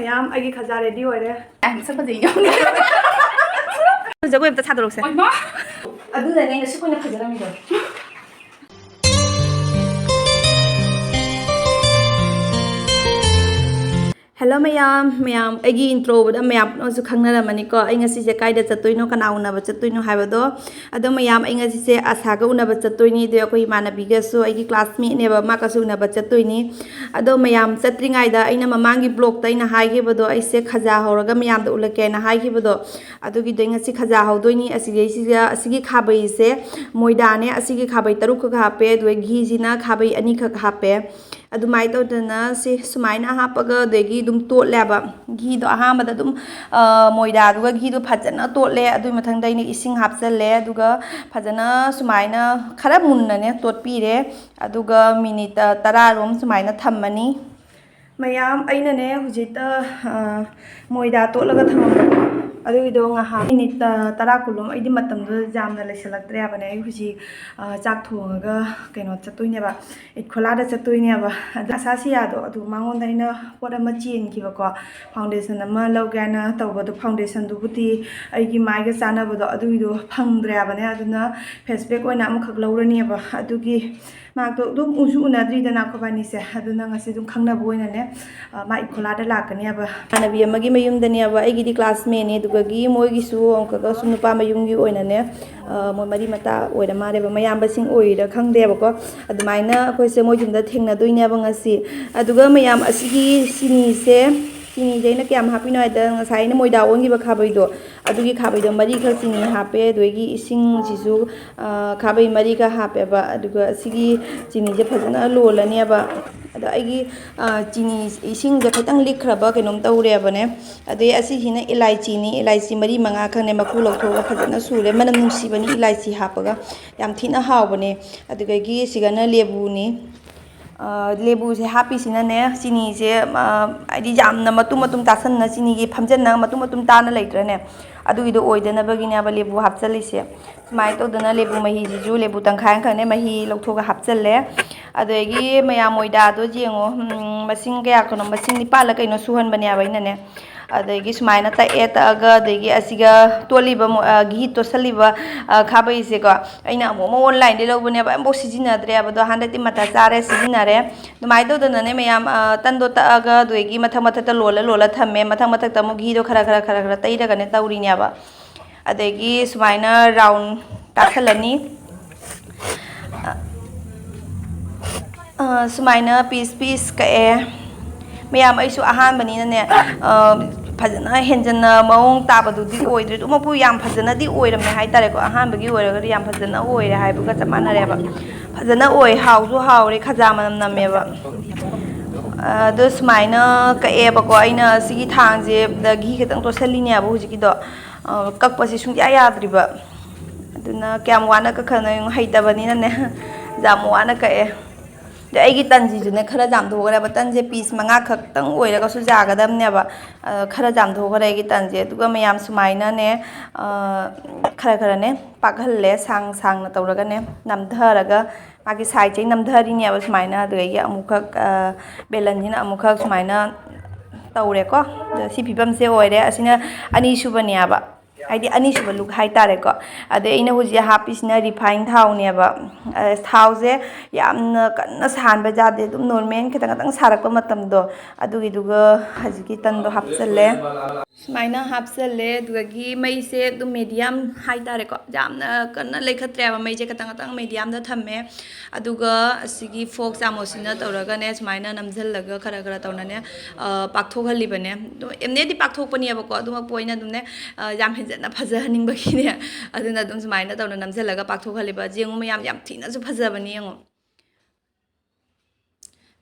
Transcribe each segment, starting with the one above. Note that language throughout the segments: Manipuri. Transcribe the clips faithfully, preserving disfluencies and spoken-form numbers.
ꯃꯌꯥꯝ, ꯑꯩꯒꯤ ꯈꯖꯥ ready ꯑꯣꯏꯔꯦ꯫ ꯑꯦ, ꯃꯁꯛ ꯐꯖꯩ ꯌꯥꯝꯅ꯫ ꯖꯒꯣꯏ ꯑꯝꯇ ꯁꯥꯗꯣꯔꯛꯁꯦ꯫ ꯑꯣꯏꯃꯥ! ꯑꯗꯨꯅꯅꯦ ꯉꯁꯤ ꯀꯨꯏꯅ ꯐꯖꯔꯝꯃꯤꯗꯣ꯫ Hello ꯃꯌꯥꯝ, ꯃꯌꯥꯝ ꯑꯩꯒꯤ intro ꯎꯕꯗ ꯃꯌꯥꯝ ꯄꯨꯝꯅꯃꯛꯁꯨ ꯈꯪꯅꯔꯝꯃꯅꯤꯀꯣ꯫ ꯑꯩ ꯉꯁꯤꯁꯦ ꯀꯥꯏꯗ ꯆꯠꯇꯣꯏꯅꯣ, ꯀꯅꯥ ꯎꯅꯕ ꯆꯠꯇꯣꯏꯅꯣ ꯍꯥꯏꯕꯗꯣ꯫ ꯑꯗꯣ ꯃꯌꯥꯝ, ꯑꯩ ꯉꯁꯤꯁꯦ ꯑꯁꯥꯒ ꯎꯅꯕ ꯆꯠꯇꯣꯏꯅꯤ꯫ ꯑꯗꯣ ꯑꯩꯈꯣꯏ ꯏꯃꯥꯟꯅꯕꯤꯒꯁꯨ, ꯑꯩꯒꯤ classmateꯅꯦꯕ, ꯃꯥꯒꯁꯨ ꯎꯅꯕ ꯆꯠꯇꯣꯏꯅꯤ꯫ ꯑꯗꯣ ꯃꯌꯥꯝ, ꯆꯠꯇ꯭ꯔꯤꯉꯩꯗ ꯑꯩꯅ ꯃꯃꯥꯡꯒꯤ vlogꯇ ꯑꯩꯅ ꯍꯥꯏꯈꯤꯕꯗꯣ, ꯑꯩꯁꯦ ꯈꯖꯥ ꯍꯧꯔꯒ ꯃꯌꯥꯝꯗ ꯎꯠꯂꯛꯀꯦꯅ ꯍꯥꯏꯈꯤꯕꯗꯣ, ꯑꯗꯨꯒꯤꯗꯣ ꯑꯩ ꯉꯁꯤ ꯈꯖꯥ ꯍꯧꯗꯣꯏꯅꯤ꯫ ꯑꯁꯤꯗꯩꯁꯤꯗ, ꯑꯁꯤꯒꯤ ꯈꯥꯕꯩꯁꯦ ꯃꯣꯏꯗꯥꯅꯦ, ꯑꯁꯤꯒꯤ ꯈꯥꯕꯩ ꯇꯔꯨꯛꯈꯛ ꯍꯥꯞꯄꯦ, ꯑꯗꯨꯒ ꯘꯤꯁꯤꯅ ꯈꯥꯕꯩ ꯑꯅꯤꯈꯛ ꯍꯥꯞꯄꯦ꯫ ꯑꯗꯨꯃꯥꯏꯅ ꯇꯧꯗꯅ ꯁꯤ ꯁꯨꯃꯥꯏꯅ ꯍꯥꯞꯄꯒ, ꯑꯗꯒꯤ ꯑꯗꯨꯝ ꯇꯣꯠꯂꯦꯕ꯫ ꯘꯤꯗꯣ ꯑꯍꯥꯟꯕꯗ ꯑꯗꯨꯝ, ꯑ, ꯃꯣꯏꯗꯥꯗꯨꯒ ꯘꯤꯗꯣ ꯐꯖꯅ ꯇꯣꯠꯂꯦ꯫ ꯑꯗꯨꯒꯤ ꯃꯊꯪꯗ ꯑꯩꯅ ꯏꯁꯤꯡ ꯍꯥꯞꯆꯜꯂꯦ, ꯑꯗꯨꯒ ꯐꯖꯅ ꯁꯨꯃꯥꯏꯅ ꯈꯔ ꯃꯨꯟꯅꯅꯦ ꯇꯣꯠꯄꯤꯔꯦ꯫ ꯑꯗꯨꯒ minute ꯇꯔꯥꯔꯣꯝ ꯁꯨꯃꯥꯏꯅ ꯊꯝꯃꯅꯤ꯫ ꯃꯌꯥꯝ, ꯑꯩꯅꯅꯦ ꯍꯧꯖꯤꯛꯇ, ꯑ, ꯃꯣꯏꯗꯥ ꯇꯣꯠꯂꯒ ꯊꯝꯃꯝꯕꯗꯣ, ꯑꯗꯨꯒꯤꯗꯣ ꯉꯥꯏꯍꯥꯛ minute ꯇꯔꯥ ꯀꯨꯟꯔꯣꯝ, ꯑꯩꯗꯤ ꯃꯇꯝꯗꯣ ꯌꯥꯝꯅ ꯂꯩꯁꯜꯂꯛꯇ꯭ꯔꯦ ꯍꯥꯏꯕꯅꯦ꯫ ꯑꯩ ꯍꯧꯖꯤꯛ, ꯑ, ꯆꯥꯛ ꯊꯣꯡꯉꯒ ꯀꯩꯅꯣ ꯆꯠꯇꯣꯏꯅꯦꯕ, ꯏꯠꯈꯣꯂꯥꯗ ꯆꯠꯇꯣꯏꯅꯦꯕ꯫ ꯑꯗ ꯑꯁꯥꯁꯤꯌꯥꯗꯣ, ꯑꯗꯨ ꯃꯉꯣꯟꯗ ꯑꯩꯅ ꯄꯣꯠ ꯑꯃ ꯆꯦꯟꯈꯤꯕꯀꯣ, foundation ꯑꯃ ꯂꯧꯒꯦ ꯍꯥꯏꯅ ꯇꯧꯕꯗꯣ, foundationꯗꯨꯕꯨꯗꯤ ꯑꯩꯒꯤ ꯃꯥꯏꯒ ꯆꯥꯟꯅꯕꯗꯣ ꯑꯗꯨꯒꯤꯗꯣ ꯐꯪꯗ꯭ꯔꯦ ꯍꯥꯏꯕꯅꯦ꯫ ꯑꯗꯨꯅ face pack ꯑꯣꯏꯅ ꯑꯃꯈꯛ ꯂꯧꯔꯅꯦꯕ꯫ ꯑꯗꯨꯒꯤ ꯃꯍꯥꯛꯇꯣ ꯑꯗꯨꯝ ꯎꯁꯨ ꯎꯅꯗ꯭ꯔꯤꯗꯅ ꯑꯩꯈꯣꯏꯕꯥꯅꯤꯁꯦ, ꯑꯗꯨꯅ ꯉꯁꯤ ꯑꯗꯨꯝ ꯈꯪꯅꯕ ꯑꯣꯏꯅꯅꯦ, ꯑ, ꯃꯥ ꯏꯈꯣꯂꯥꯗ ꯂꯥꯛꯀꯅꯦꯕ꯫ ꯏꯃꯥꯟꯅꯕꯤ ꯑꯃꯒꯤ ꯃꯌꯨꯝꯗꯅꯦꯕ, ꯑꯩꯒꯤꯗꯤ classmateꯅꯦ, ꯑꯗꯨꯗꯒꯤ ꯃꯣꯏꯒꯤꯁꯨ ꯑꯃꯨꯛꯀꯒꯁꯨ ꯅꯨꯄꯥ ꯃꯌꯨꯝꯒꯤ ꯑꯣꯏꯅꯅꯦ, ꯑ, ꯃꯣꯏ ꯃꯔꯤ ꯃꯇꯥ ꯑꯣꯏꯔ ꯃꯥꯜꯂꯦꯕ, ꯃꯌꯥꯝꯕꯁꯤꯡ ꯑꯣꯏꯔꯤꯔꯥ ꯈꯪꯗꯦꯕꯀꯣ꯫ ꯑꯗꯨꯃꯥꯏꯅ ꯑꯩꯈꯣꯏꯁꯦ ꯃꯣꯏ ꯌꯨꯝꯗ ꯊꯦꯡꯅꯗꯣꯏꯅꯦꯕ ꯉꯁꯤ꯫ ꯑꯗꯨꯒ ꯃꯌꯥꯝ, ꯑꯁꯤꯒꯤ ꯆꯤꯅꯤꯁꯦ, ꯆꯤꯅꯤꯁꯦ ꯑꯩꯅ ꯀꯌꯥꯝ ꯍꯥꯞꯄꯤꯅꯣ ꯍꯥꯏꯗ, ꯉꯁꯥꯏ ꯑꯩꯅ ꯃꯣꯏꯗꯥ ꯑꯣꯟꯈꯤꯕ ꯈꯥꯕꯩꯗꯣ, ꯑꯗꯨꯒꯤ ꯈꯥꯕꯩꯗꯣ ꯃꯔꯤꯈꯛ ꯆꯤꯅꯤ ꯍꯥꯞꯄꯦ, ꯑꯗꯨꯗꯒꯤ ꯏꯁꯤꯡꯁꯤꯁꯨ, ꯑ, ꯈꯥꯕꯩ ꯃꯔꯤꯒ ꯍꯥꯞꯄꯦꯕ꯫ ꯑꯗꯨꯒ ꯁꯤꯒꯤ ꯆꯤꯅꯤꯁꯦ ꯐꯖꯅ ꯂꯣꯜꯂꯅꯦꯕ꯫ ꯑꯗꯣ ꯑꯩꯒꯤ, ꯑ, ꯆꯤꯅꯤ, ꯏꯁꯤꯡꯁꯦ ꯈꯤꯇꯪ ꯂꯤꯛꯈ꯭ꯔꯕ ꯀꯩꯅꯣꯝ ꯇꯧꯔꯦꯕꯅꯦ꯫ ꯑꯗꯩ ꯑꯁꯤꯁꯤꯅ ꯏꯂꯥꯏꯆꯤꯅꯤ, ꯏꯂꯥꯏꯆꯤ ꯃꯔꯤ ꯃꯉꯥ ꯈꯛꯅꯦ, ꯃꯀꯨ ꯂꯧꯊꯣꯛꯑꯒ ꯐꯖꯅ ꯁꯨꯔꯦ꯫ ꯃꯅꯝ ꯅꯨꯡꯁꯤꯕꯅꯤ ꯏꯂꯥꯏꯆꯤ ꯍꯥꯞꯄꯒ, ꯌꯥꯝ ꯊꯤꯅ ꯍꯥꯎꯕꯅꯦ꯫ ꯑꯗꯨꯗꯒꯤ ꯁꯤꯒꯅ ꯂꯦꯕꯨꯅꯤ꯫ ꯑ, ꯂꯦꯕꯨꯁꯦ ꯍꯥꯞꯄꯤꯁꯤꯅꯅꯦ, ꯆꯤꯅꯤꯁꯦ, ꯑ, ꯍꯥꯏꯗꯤ ꯌꯥꯝꯅ ꯃꯇꯨꯝ ꯃꯇꯨꯝ ꯇꯥꯁꯟꯅ, ꯆꯤꯅꯤꯒꯤ ꯐꯝꯖꯟꯅ ꯃꯇꯨꯝ ꯃꯇꯨꯝ ꯇꯥꯅ ꯂꯩꯇ꯭ꯔꯅꯦ, ꯑꯗꯨꯒꯤꯗꯣ ꯑꯣꯏꯗꯅꯕꯒꯤꯅꯦꯕ ꯂꯦꯕꯨ ꯍꯥꯞꯆꯜꯂꯤꯁꯦ꯫ ꯁꯨꯃꯥꯏꯅ ꯇꯧꯗꯅ ꯂꯦꯕꯨ ꯃꯍꯤꯁꯤꯁꯨ ꯂꯦꯕꯨ ꯇꯪꯈꯥꯏ ꯑꯃꯈꯛꯅꯦ ꯃꯍꯤ ꯂꯧꯊꯣꯛꯑꯒ ꯍꯥꯞꯆꯜꯂꯦ꯫ ꯑꯗꯒꯤ ꯃꯌꯥꯝ ꯃꯣꯏꯗꯥꯗꯣ ꯌꯦꯡꯉꯣ, ꯎꯝ, ꯃꯁꯤꯡ ꯀꯌꯥ ꯀꯩꯅꯣ, ꯃꯁꯤꯡ ꯅꯤꯄꯥꯜꯂ ꯀꯩꯅꯣ ꯁꯨꯍꯟꯕꯅꯦꯕ ꯑꯩꯅꯅꯦ꯫ ꯑꯗꯒꯤ ꯁꯨꯃꯥꯏꯅ ꯇꯛꯑꯦ, ꯇꯛꯑꯒ ꯑꯗꯒꯤ ꯑꯁꯤꯒ ꯇꯣꯠꯂꯤꯕ ꯃꯣ-, ꯑ, ꯘꯤ ꯇꯣꯠꯁꯜꯂꯤꯕ, ꯑ, ꯈꯥꯕꯩꯁꯦꯀꯣ, ꯑꯩꯅ ꯑꯃꯨꯛ ꯑꯃꯨꯛ online ꯗꯩ ꯂꯧꯕꯅꯦꯕ, ꯑꯝꯐꯥꯎ ꯁꯤꯖꯤꯟꯅꯗ꯭ꯔꯦꯕ꯫ ꯑꯗꯣ ꯍꯟꯗꯛꯇꯤ ꯃꯇꯥ ꯆꯥꯔꯦ, ꯁꯤꯖꯤꯟꯅꯔꯦ꯫ ꯑꯗꯨꯃꯥꯏꯅ ꯇꯧꯗꯅꯅꯦ ꯃꯌꯥꯝ, ꯑ, ꯇꯟꯗꯣ ꯇꯛꯑꯒ ꯑꯗꯒꯤ ꯃꯊꯛ ꯃꯊꯛꯇ ꯂꯣꯜꯂ ꯂꯣꯜꯂ ꯊꯝꯃꯦ꯫ ꯃꯊꯛ ꯃꯊꯛꯇ ꯑꯃꯨꯛ ꯘꯤꯗꯣ ꯈꯔ ꯈꯔ ꯈꯔ ꯈꯔ ꯇꯩꯔꯒꯅꯦ ꯇꯧꯔꯤꯅꯦꯕ꯫ ꯑꯗꯒꯤ ꯁꯨꯃꯥꯏꯅ round ꯇꯥꯁꯜꯂꯅꯤ꯫ ꯑ, ꯁꯨꯃꯥꯏꯅ piece piece ꯀꯛꯑꯦ꯫ ꯃꯌꯥꯝ, ꯑꯩꯁꯨ ꯑꯍꯥꯟꯕꯅꯤꯅꯅꯦ, ꯑ, ꯐꯖꯅ ꯍꯦꯟꯖꯟꯅ ꯃꯑꯣꯡ ꯇꯥꯕꯗꯨꯗꯤ ꯑꯣꯏꯗ꯭ꯔꯦ꯫ ꯑꯗꯨꯃꯛꯄꯨ ꯌꯥꯝ ꯐꯖꯅꯗꯤ ꯑꯣꯏꯔꯝꯃꯦ ꯍꯥꯏꯇꯥꯔꯦꯀꯣ꯫ ꯑꯍꯥꯟꯕꯒꯤ ꯑꯣꯏꯔꯒꯗꯤ ꯌꯥꯝ ꯐꯖꯅ ꯑꯣꯏꯔꯦ ꯍꯥꯏꯕꯒ ꯆꯞ ꯃꯥꯟꯅꯔꯦꯕ꯫ ꯐꯖꯅ ꯑꯣꯏ, ꯍꯥꯎꯁꯨ ꯍꯥꯎꯔꯦ, ꯈꯖꯥ ꯃꯅꯝ ꯅꯝꯃꯦꯕ꯫ ꯑꯗꯣ ꯁꯨꯃꯥꯏꯅ ꯀꯛꯑꯦꯕꯀꯣ꯫ ꯑꯩꯅ ꯁꯤꯒꯤ ꯊꯥꯡꯁꯦ ꯘꯤ ꯈꯤꯇꯪ ꯇꯣꯠꯁꯜꯂꯤꯅꯦꯕ ꯍꯧꯖꯤꯛꯀꯤꯗꯣ꯫ ꯑ, ꯀꯛꯄꯁꯦ ꯁꯨꯡꯌꯥ ꯌꯥꯗ꯭ꯔꯤꯕ꯫ ꯑꯗꯨꯅ ꯀꯌꯥꯝ ꯋꯥꯅ ꯀꯛꯈ꯭ꯔꯅꯣ ꯌꯦꯡꯉꯨ, ꯍꯩꯇꯕꯅꯤꯅꯅꯦ ꯌꯥꯝ ꯋꯥꯅ ꯀꯛꯑꯦ꯫ ꯑꯗ ꯑꯩꯒꯤ ꯇꯟꯁꯤꯁꯨꯅꯦ ꯈꯔ ꯌꯥꯝꯊꯣꯛꯈ꯭ꯔꯦꯕ꯫ ꯇꯟꯁꯦ piece ꯃꯉꯥ ꯈꯛꯇꯪ ꯑꯣꯏꯔꯒꯁꯨ ꯌꯥꯒꯗꯕꯅꯦꯕ꯫ ꯑ, ꯈꯔ ꯌꯥꯝꯊꯣꯛꯈ꯭ꯔꯦ ꯑꯩꯒꯤ ꯇꯟꯁꯦ꯫ ꯑꯗꯨꯒ ꯃꯌꯥꯝ ꯁꯨꯃꯥꯏꯅꯅꯦ, ꯑ, ꯈꯔ ꯈꯔꯅꯦ ꯄꯥꯛꯍꯜꯂꯦ, ꯁꯥꯡ ꯁꯥꯡꯅ ꯇꯧꯔꯒꯅꯦ ꯅꯝꯊꯔꯒ ꯃꯥꯒꯤ sideꯁꯦ ꯅꯝꯊꯔꯤꯅꯦꯕ ꯁꯨꯃꯥꯏꯅ꯫ ꯑꯗꯨꯗꯒꯤ ꯑꯃꯨꯛꯈꯛ, ꯑ, ꯕꯦꯂꯟꯁꯤꯅ ꯑꯃꯨꯛꯈꯛ ꯁꯨꯃꯥꯏꯅ ꯇꯧꯔꯦꯀꯣ꯫ ꯑꯗ ꯁꯤ ꯐꯤꯕꯝꯁꯦ ꯑꯣꯏꯔꯦ꯫ ꯑꯁꯤꯅ ꯑꯅꯤꯁꯨꯕꯅꯦꯕ, ꯍꯥꯏꯗꯤ ꯑꯅꯤꯁꯨꯕ look ꯍꯥꯏꯇꯥꯔꯦꯀꯣ꯫ ꯑꯗꯩ ꯑꯩꯅ ꯍꯧꯖꯤꯛ ꯍꯥꯞꯄꯤꯁꯤꯅ refine ꯊꯥꯎꯅꯦꯕ꯫ ꯑ, ꯊꯥꯎꯁꯦ ꯌꯥꯝꯅ ꯀꯟꯅ ꯁꯥꯍꯟꯕ ꯌꯥꯗꯦ, ꯑꯗꯨꯝ normal ꯈꯤꯇꯪ ꯈꯤꯇꯪ ꯁꯥꯔꯛꯄ ꯃꯇꯝꯗꯣ, ꯑꯗꯨꯒꯤꯗꯨꯒ ꯍꯧꯖꯤꯛꯀꯤ ꯇꯟꯗꯣ ꯍꯥꯞꯆꯜꯂꯦ꯫ ꯁꯨꯃꯥꯏꯅ ꯍꯥꯞꯆꯜꯂꯦ꯫ ꯑꯗꯨꯗꯒꯤ ꯃꯩꯁꯦ ꯑꯗꯨꯝ medium ꯍꯥꯏꯇꯥꯔꯦꯀꯣ, ꯌꯥꯝꯅ ꯀꯟꯅ ꯂꯩꯈꯠꯇ꯭ꯔꯦꯕ, ꯃꯩꯁꯦ ꯈꯤꯇꯪ ꯈꯤꯇꯪ mediumꯗ ꯊꯝꯃꯦ꯫ ꯑꯗꯨꯒ ꯑꯁꯤꯒꯤ fork ꯆꯥꯃꯁꯁꯤꯅ ꯇꯧꯔꯒꯅꯦ ꯁꯨꯃꯥꯏꯅ ꯅꯝꯁꯤꯜꯂꯒ ꯈꯔ ꯈꯔ ꯇꯧꯅꯅꯦ, ꯑ, ꯄꯥꯛꯊꯣꯛꯍꯜꯂꯤꯕꯅꯦ꯫ ꯑꯗꯣ ꯑꯦꯝꯅꯦꯗꯤ ꯄꯥꯛꯊꯣꯛꯄꯅꯦꯕꯀꯣ, ꯑꯗꯨꯃꯛꯄꯨ ꯑꯩꯅ ꯑꯗꯨꯝꯅꯦ, ꯑ, ꯌꯥꯝ ꯍꯦꯟꯖꯟꯅ ꯐꯖꯍꯟꯅꯤꯡꯕꯒꯤꯅꯦ꯫ ꯑꯗꯨꯅ ꯑꯗꯨꯝ ꯁꯨꯃꯥꯏꯅ ꯇꯧꯅ ꯅꯝꯁꯤꯜꯂꯒ ꯄꯥꯛꯊꯣꯛꯍꯜꯂꯤꯕ꯫ ꯌꯦꯡꯉꯨ ꯃꯌꯥꯝ, ꯌꯥꯝ ꯊꯤꯅꯁꯨ ꯐꯖꯕꯅꯤ ꯌꯦꯡꯉꯨ꯫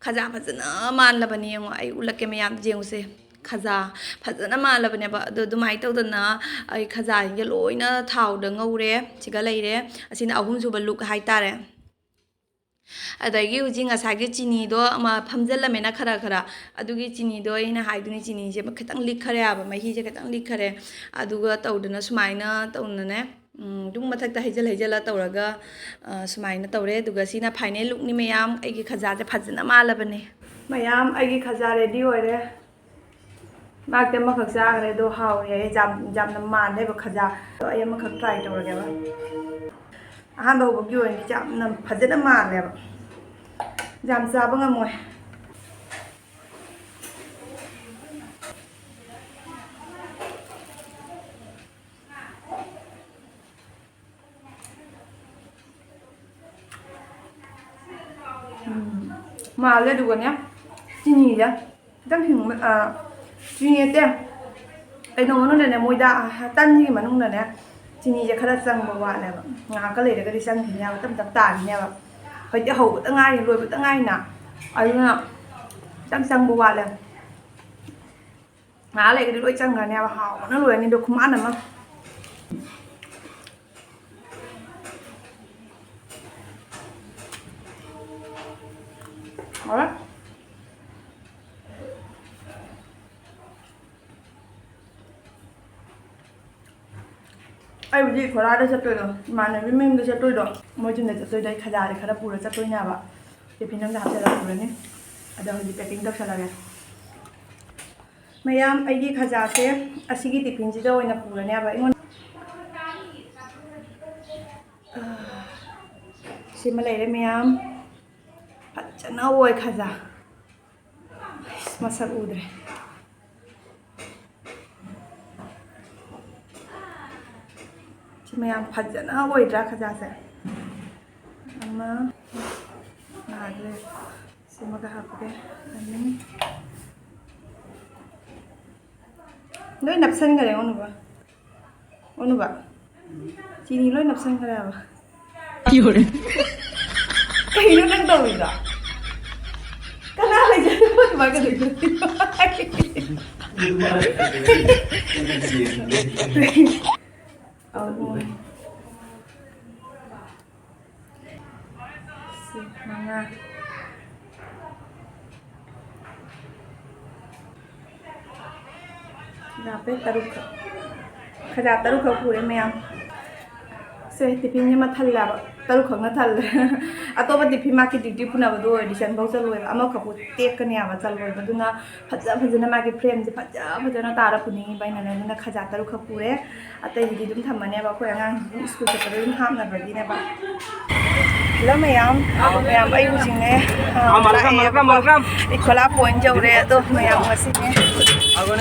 ꯈꯖꯥ ꯐꯖꯅ ꯃꯥꯜꯂꯕꯅꯤ ꯌꯦꯡꯉꯣ꯫ ꯑꯩ ꯎꯠꯂꯛꯀꯦ ꯃꯌꯥꯝ ꯌꯦꯡꯉꯨꯁꯦ꯫ ꯈꯖꯥ ꯐꯖꯅ ꯃꯥꯜꯂꯕꯅꯦꯕ꯫ ꯑꯗꯣ ꯑꯗꯨꯃꯥꯏꯅ ꯇꯧꯗꯅ ꯑꯩ ꯈꯖꯥꯁꯤꯡꯁꯦ ꯂꯣꯏꯅ ꯊꯥꯎꯗ ꯉꯧꯔꯦ꯫ ꯁꯤꯒ ꯂꯩꯔꯦ꯫ ꯑꯁꯤꯅ ꯑꯍꯨꯝꯁꯨꯕ look ꯍꯥꯏꯇꯥꯔꯦ꯫ ꯑꯗꯒꯤ ꯍꯧꯖꯤꯛ ꯉꯁꯥꯏꯒꯤ ꯆꯤꯅꯤꯗꯣ ꯑꯃ ꯐꯝꯖꯤꯜꯂꯝꯃꯦꯅ ꯈꯔ ꯈꯔ, ꯑꯗꯨꯒꯤ ꯆꯤꯅꯤꯗꯣ ꯑꯩꯅ ꯍꯥꯏꯗꯨꯅꯤ, ꯆꯤꯅꯤꯁꯦ ꯈꯤꯇꯪ ꯂꯤꯛꯈꯔꯦ ꯍꯥꯏꯕ, ꯃꯍꯤꯁꯦ ꯈꯤꯇꯪ ꯂꯤꯛꯈꯔꯦ꯫ ꯑꯗꯨꯒ ꯇꯧꯗꯅ ꯁꯨꯃꯥꯏꯅ ꯇꯧꯅꯅꯦ, ꯎꯝ, ꯑꯗꯨꯝ ꯃꯊꯛꯇ ꯍꯩꯖꯤꯜ ꯍꯩꯖꯤꯜꯂ ꯇꯧꯔꯒ, ꯑ, ꯁꯨꯃꯥꯏꯅ ꯇꯧꯔꯦ꯫ ꯑꯗꯨꯒ ꯁꯤꯅ final lookꯅꯤ ꯃꯌꯥꯝ꯫ ꯑꯩꯒꯤ ꯈꯖꯥꯁꯦ ꯐꯖꯅ ꯃꯥꯜꯂꯕꯅꯦ꯫ ꯃꯌꯥꯝ, ꯑꯩꯒꯤ ꯈꯖꯥ ready ꯑꯣꯏꯔꯦ꯫ ꯃꯥꯛꯇꯤ ꯑꯃꯈꯛ ꯆꯥꯈ꯭ꯔꯦ, ꯑꯗꯣ ꯍꯥꯎꯔꯦ꯫ ꯑꯩ ꯌꯥꯝ, ꯌꯥꯝꯅ ꯃꯥꯜꯂꯦꯕ ꯈꯖꯥ꯫ ꯑꯗꯣ ꯑꯩ ꯑꯃꯈꯛ try ꯇꯧꯔꯒꯦꯕ꯫ ꯑꯍꯥꯟꯕ ꯍꯧꯕꯒꯤ ꯑꯣꯏꯅꯗꯤ ꯌꯥꯝꯅ ꯐꯖꯅ ꯃꯥꯜꯂꯦꯕ꯫ ꯌꯥꯝ ꯆꯥꯕ ꯉꯝꯃꯣꯏ꯫ ꯎꯝ꯫ ꯃꯥꯜꯂꯦ꯫ ꯑꯗꯨꯒꯅꯦ, ꯆꯤꯅꯤꯁꯦ ꯈꯤꯇꯪ ꯁꯤꯡꯕ, ꯑ, ꯆꯤꯅꯤ ꯅꯠꯇꯦ, ꯀꯩꯅꯣ ꯃꯅꯨꯡꯗꯅꯦ, ꯃꯣꯏꯗ, ꯑ, ꯇꯟꯒꯤ ꯃꯅꯨꯡꯗꯅꯦ ꯆꯤꯅꯤꯁꯦ ꯈꯔ ꯆꯪꯕ ꯋꯥꯠꯂꯦꯕ꯫ ꯉꯥꯏꯍꯥꯛꯀ ꯂꯩꯔꯒꯗꯤ ꯆꯪꯈꯤꯅꯦꯕ, ꯇꯞ ꯇꯞ ꯇꯥꯈꯤꯅꯦꯕ꯫ ꯍꯧꯖꯤꯛꯇꯤ ꯍꯧꯕꯗ ꯉꯥꯏꯔꯤ, ꯂꯣꯏꯕꯗ ꯉꯥꯏꯔꯤꯅ, ꯑꯗꯨꯅ ꯈꯤꯇꯪ ꯆꯪꯕ ꯋꯥꯠꯂꯦ꯫ ꯉꯥꯏꯍꯥꯛ ꯂꯩꯔꯒꯗꯤ ꯂꯣꯏ ꯆꯪꯈ꯭ꯔꯅꯦꯕ꯫ ꯍꯥꯎꯕꯅ ꯂꯣꯏꯔꯅꯤꯗꯣ, ꯈꯨꯃꯥꯟ ꯑꯃ꯫ ꯍꯥꯎꯔꯦ꯫ ꯑꯩꯕꯨꯗꯤ ꯈꯣꯔꯥꯗ ꯆꯠꯇꯣꯏꯗꯣ, ꯏꯃꯥꯟꯅꯕꯤ ꯃꯌꯨꯝꯗ ꯆꯠꯇꯣꯏꯗꯣ, ꯃꯣꯏ ꯌꯨꯝꯗ ꯆꯠꯇꯣꯏꯗꯣ, ꯑꯩ ꯈꯖꯥꯗꯤ ꯈꯔ ꯄꯨꯔ ꯆꯠꯇꯣꯏꯅꯦꯕ꯫ Tiffin ꯑꯝꯗ ꯍꯥꯞꯆꯤꯜꯂ ꯄꯨꯔꯅꯤ꯫ ꯑꯗꯣ ꯍꯧꯖꯤꯛ packing ꯇꯧꯁꯜꯂꯒꯦ꯫ ꯃꯌꯥꯝ, ꯑꯩꯒꯤ ꯈꯖꯥꯁꯦ ꯑꯁꯤꯒꯤ tiffinꯁꯤꯗ ꯑꯣꯏꯅ ꯄꯨꯔꯅꯦꯕ꯫ ꯑꯩꯉꯣꯟꯗ ꯁꯤꯃ ꯂꯩꯔꯦ ꯃꯌꯥꯝ꯫ ꯐꯖꯅ ꯑꯣꯏ ꯈꯖꯥ꯫ ꯑꯁ, ꯃꯁꯛ ꯎꯗ꯭ꯔꯦ꯫ ꯁꯤ ꯃꯌꯥꯝ ꯐꯖꯅ ꯑꯣꯏꯗ꯭ꯔꯥ ꯈꯖꯥꯁꯦ? ꯑꯃ ꯌꯥꯗ꯭ꯔꯦ꯫ ꯁꯤꯃꯒ ꯍꯥꯞꯄꯒꯦ꯫ ꯑꯅꯤ꯫ ꯂꯣꯏ ꯅꯞꯁꯟꯈꯔꯦ, ꯑꯣꯅꯨꯕ꯫ ꯑꯣꯅꯨꯕ꯫ ꯆꯤꯅꯤ ꯂꯣꯏ ꯅꯞꯁꯟꯈꯔꯦ ꯍꯥꯏꯕ꯫ ꯀꯩꯅꯣ ꯅꯪ ꯇꯧꯔꯤꯗꯣ? ꯀꯅꯥ ꯂꯩꯖꯔꯤꯅꯣ ꯑꯗꯨꯃꯥꯏꯅ ꯇꯧꯔꯤꯗꯣ? ꯑꯧ꯫ ꯂꯥꯞꯄꯦ, ꯇꯔꯨꯛꯈꯛ꯫ ꯈꯖꯥ ꯇꯔꯨꯛꯈꯛ ꯄꯨꯔꯦ ꯃꯌꯥꯝ꯫ ꯁꯦ, ꯇꯤꯐꯤꯟꯁꯦ ꯑꯃ ꯊꯜꯂꯦꯕ, ꯇꯔꯨꯛꯈꯛꯅ ꯊꯜꯂꯦ꯫ ꯑꯇꯣꯞꯄ ꯇꯤꯐꯤꯟ ꯃꯥꯒꯤ ꯗ꯭ꯌꯨꯇꯤ ꯄꯨꯅꯕꯗꯣ ꯑꯣꯏꯔꯗꯤ ꯆꯟꯐꯧ ꯆꯜꯂꯣꯏꯕ, ꯑꯃꯈꯛꯄꯨ ꯇꯦꯛꯀꯅꯦꯕ, ꯆꯜꯂꯣꯏꯕ꯫ ꯑꯗꯨꯅ ꯐꯖ ꯐꯖꯅ ꯃꯥꯒꯤ ꯐ꯭ꯔꯦꯝꯁꯦ ꯐꯖ ꯐꯖꯅ ꯇꯥꯔ ꯄꯨꯅꯤꯡꯉꯤꯕ ꯑꯩꯅꯅꯦ꯫ ꯑꯗꯨꯅ ꯈꯖꯥ ꯇꯔꯨꯛꯈꯛ ꯄꯨꯔꯦ꯫ ꯑꯇꯩꯗꯨꯗꯤ ꯑꯗꯨꯝ ꯊꯝꯃꯅꯦꯕ, ꯑꯩꯈꯣꯏ ꯑꯉꯥꯡꯁꯤꯡ ꯁ꯭ꯀꯨꯜ ꯆꯠꯄꯗ ꯑꯗꯨꯝ ꯍꯥꯞꯅꯕꯒꯤꯅꯦꯕ꯫ ꯍꯜꯂꯣ ꯃꯌꯥꯝ, ꯃꯌꯥꯝ ꯑꯩ ꯍꯧꯖꯤꯛꯅꯦ, ꯑ, ꯂꯥꯛꯑꯦꯕꯀꯣ꯫ ꯏꯈꯣꯂꯥ ꯄꯣꯏꯟ ꯌꯧꯔꯦ꯫ ꯑꯗꯣ ꯃꯌꯥꯝ ꯉꯁꯤꯅꯦ